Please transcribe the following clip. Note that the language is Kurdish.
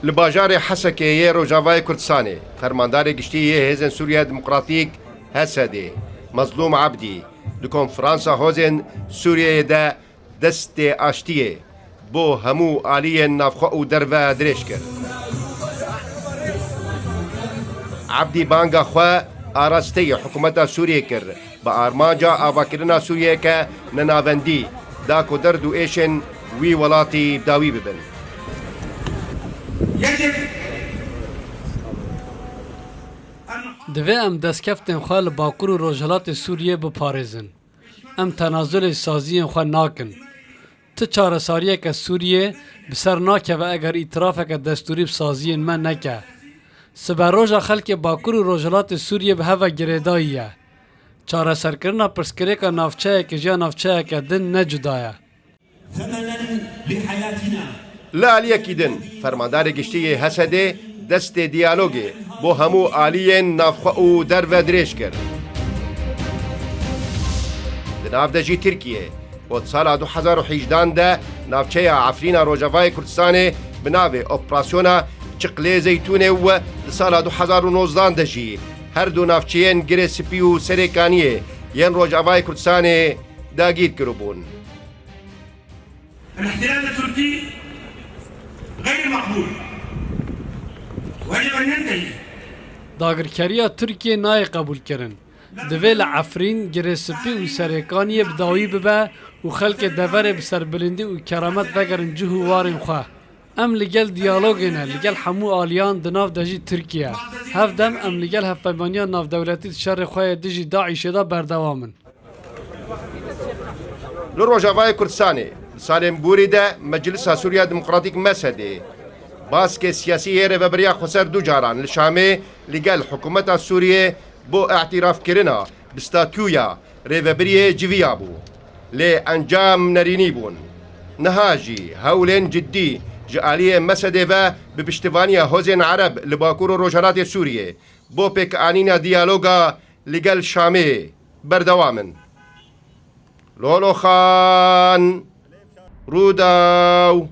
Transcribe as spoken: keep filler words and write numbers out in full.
Li bajarê Hesekê yê Rojavayê Kurdistanê, Fermandarê Giştî yê Hêzên Sûriya Demokratîk, H S D, Mezlûm Ebdî, di konferansa hozên Sûriyeyê de destê aştiyê bo hemû aliyên navxwe û derve dirêj kir. Ebdî banga xwe arasteyê hikûmeta Sûriyê kir, bi armanca avakirina Sûriyeyeke nenavendî, da ku derd û êşên wî welatî bi dawî bibin. Divê em destkeftên xwe li Bakur û Rojhilatê Sûriyê biparêzin. Em tenazulê saziyên xwe nakin. Ti çaresariyeke Sûriyê bi ser nakeve eger îtirafeke destûrî bi saziyên me neke. Siberoja xelkê Bakur û Rojhilatê Sûriyê bi hev ve girêdayî ye. Çareserkirina pirsgirêka navçeyekê ji ya navçeyeke din ne cuda ye. ثمنا لحياتنا. Li aliyekî din, Fermandarê Giştî yê H S D destê diyalogê bo hemû aliyên navxwe û derve dirêj kir. Di nav de jî Tirkiye, û di sala du hezar û hejdehan de navçeya Efrîna Rojavayê Kurdistanê bi navê Operasyona Çiqlê Zeytûnê û di sala du hezar û nozdehan de jî her du navçeyên Girê Spî û Serêkaniyê yên Rojavayê Kurdistanê dagîr kiribûn. الاحتلال التركي غير مقبول. ويجب أن ينتهي. Dagirkeriya Tirkiyê nayê qebûlkirin. Divê li Efrîn, Girê Spî û Serêkaniyê bi dawî bibe û xelkê deverê bi serbilindî û keramet vegerin cih û warên xwe. Em li gel diyalogê ne, li gel hemû aliyan, di nav de jî Tirkiye. Hevdem em li gel hevpeymaniya navdewletî di şerê xwe yê dijî DAIŞê de berdewam in. Li Rojavayê Kurdistanê, di salên borî de Meclisa Sûriya Demokratîk, M S D, baskê siyasî yê Rêvebiriya Xweser du caran li Şamê li gel hikûmeta Sûriyê bo îtirafkirina bi statûya rêvebiriyê civiyabû. Lê encam nerînî bûn. Niha jî hewlên ciddî ji aliyê M S D ve bi piştivaniya hozên Ereb li Bakur û Rojhilatê Sûriyê bo pêkanîna diyaloga li gel Şamê berdewam in. Lolo Xan, Rûdaw.